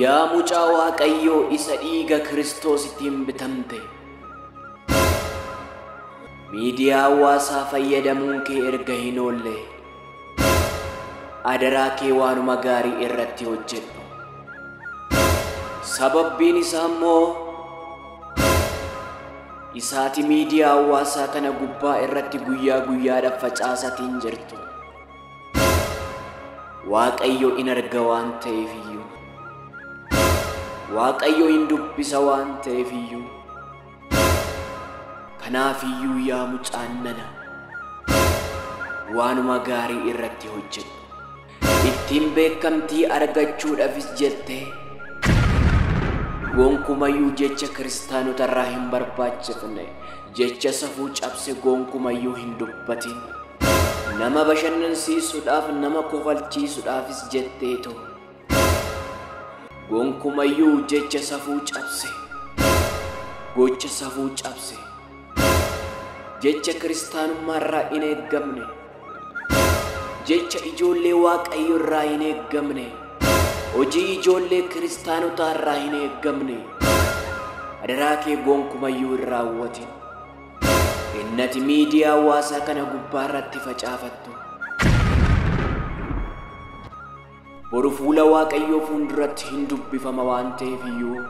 Yaa mucaa Waaqayyoo isa dhiiga Kiristoosittiin bitamte, miidiyaa hawaasaa fayyadamuun kee erga hin oolle, adaraa kee waanuma gaarii irratti hojjedhu. Sababbiin isaa immoo isaati miidiyaa hawaasaa kana gubbaa irratti guyyaa guyyaadhaaf facaasatiin jirtu. Waaqayyo in arga waan ta'eef iyyuu, Waaqayyo in dubbisa waan ta'eef iyyuu, kanaaf iyyuu yaa mucaan nana waanuma gaarii irratti hojjedhu. Ittiin beekamtii argachuudhaafis jettee gonkumayyuu jecha kiristaanota irraa hin barbaachifne, jecha safuu cabse gonkumayyuu hin dubbatin. Nama bashannansiisuudhaaf, nama kofalchiisuudhaafis jetteetu gonkumayyuu jecha safuu cabse, gocha safuu cabse, jecha kiristaanummaa irraa hin eeggamne, jecha ijoollee Waaqayyo irraa hin eeggamne, hojii ijoollee kiristaanotaa irraa hin eeggamne, adaraa kee gonkumayyuu hin raawwatin. Innati miidiyaa hawaasaa kana gubbaa irratti facaafattu boru fuula Waaqayyoo fuulduratti hin dubbifama waan ta'eef iyyuu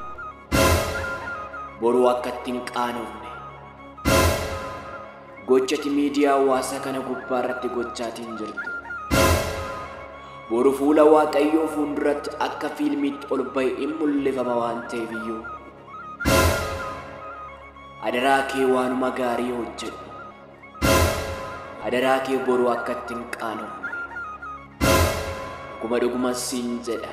boru akka itti hin qaanofne gochati miidiyaa hawaasaa kana gubbaa irratti gochaatiin jirtu boru fuula Waaqayyoo fuulduratti akka fiilmiitti ol ba'e hin mul'ifama waan ta'eef iyyuu adaraa kee waanuma gaarii hojjedhu. Adaraa kee boru akka itti hin qaanofne. Dhuguma dhuguma siin jedha.